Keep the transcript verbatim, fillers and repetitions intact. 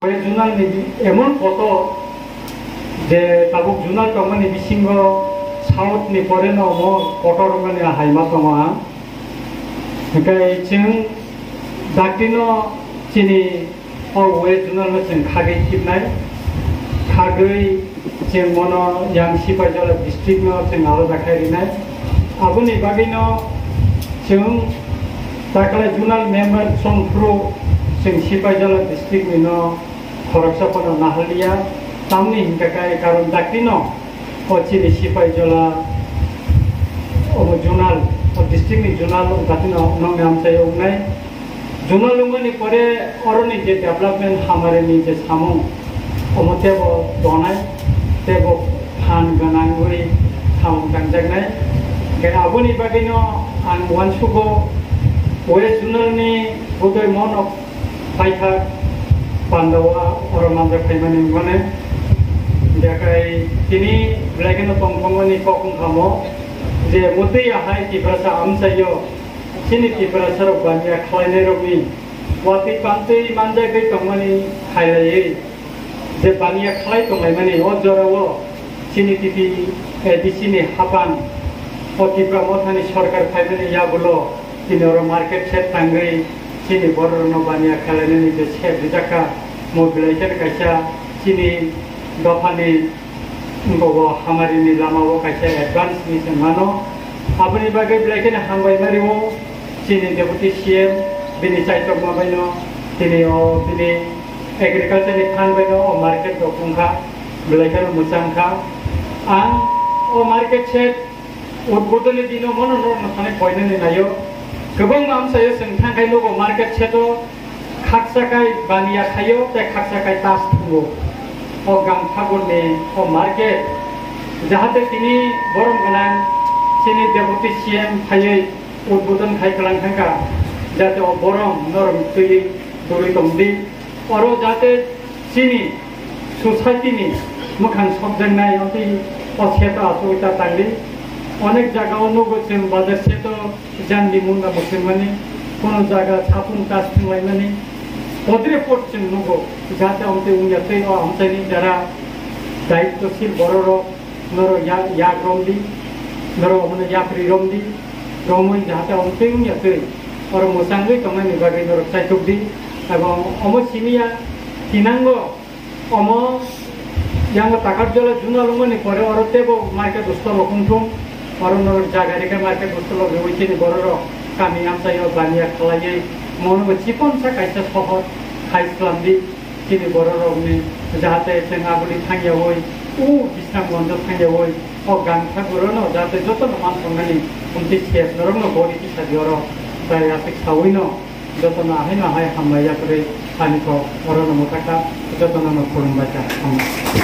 West Zonal ni emon kotor je tabuk zonal tongmani bisingo South ni pore no omo kotor wngmani haima tongo ang. Hingke chwng dakti no chini o West Zonal no chwng khagwi khibnai, khagwi chwng mono yang Sipaijala district no chwng alada khai rinai. Aboni bagwi no chwng takle zonal member chongphuru chwng Sipaijala district ni no khoroksa phano nahaliya, tamni hinkha khe karon dakti no o chini Sipaijala omo zonal, o district ni zonal o dakti no nongni amchai wngnai. Zonal wngmani pore oroni je development hamari ni je samung omo tebo donai, tebo phan gwnangwi samung tangjaknai. Hingkhe aboni bagwino ang uansugo West Zonal ni budui mono paithak pandao oro manjak phaimani wngmani. Hingkhe tini belai kheno tongthokmani kok wngkha mo je mwtwi ahai Tiprasa amchaio chini Tiprasa rok baniya khlainairokni watwi pantwi manjagwi tongmani khailaiwi je baniya khlai tonglaimani o jorao chini T T A D C ni hapan o Tipra Mothani sorkar phaimani yagulo chini oro market shed tangwi chini bororokno baniya khlainani je shed rijak kha, mo belai kheno kaisa chini dophani wngkha o hamari ni lama o kaisa advance ni se mano. Aboni bagwi belai kheno hambai mari o chini Deputy C M, bini chaitokma bai no, tini o bini agriculture ni phan bai no o market rok wngkha, belai kheno mwchang kha. Ang o market shed udbodhon ni dino mono norok no thani koinani naio. Kwbangma amchaio chwng thangkhai nugo market shed o khaksa kai baniya khaio tei khaksa kai tas thungo. O gang phagurni o market jahate tini borom gwnang chini Deputy C M phaiwi udbodhon khai kwlang thangkha, jate o borom norok twi dorwi tongdi. Oro jate chini society ni mwkhang sokjaknai amtwi o seto asugwi ta tangdi. Onek jaga o nugo chwng bazar seto jandi munda mwswngmani, kono jaga sapung tas thwnglaimani. Podre pod chwng nugo, jate amtwi wngya twi o amchaini jara daittoshil bororok norok ya-, yak romdi, norok omono yapri romdi, romwi jahate omo twi wngya twi, oro mwchangwi tongnani bagwi norok chaitukdi, ebong omo simi ya tinango omo yango Takarjola juna lungmani pore oro tebo market ustolo kungthung, oro norok jaga rikha market ustolo riwi chini bororok kami amchaio baniya khlaiwi mono bo chikonsa kaisa sohor khai slamdi. Chini bororokni jahate chwng aboni thangyawi, o Bisramganjo thangyawi, o Gangsagurono jahate jotono manthoknani, omtwi ses norokno bori kisa dioro, tai aswk sawino jotono ahaino ahai hambai yaphre ani kok orono mwthakha, jotono no khulumbaikha. Hambai.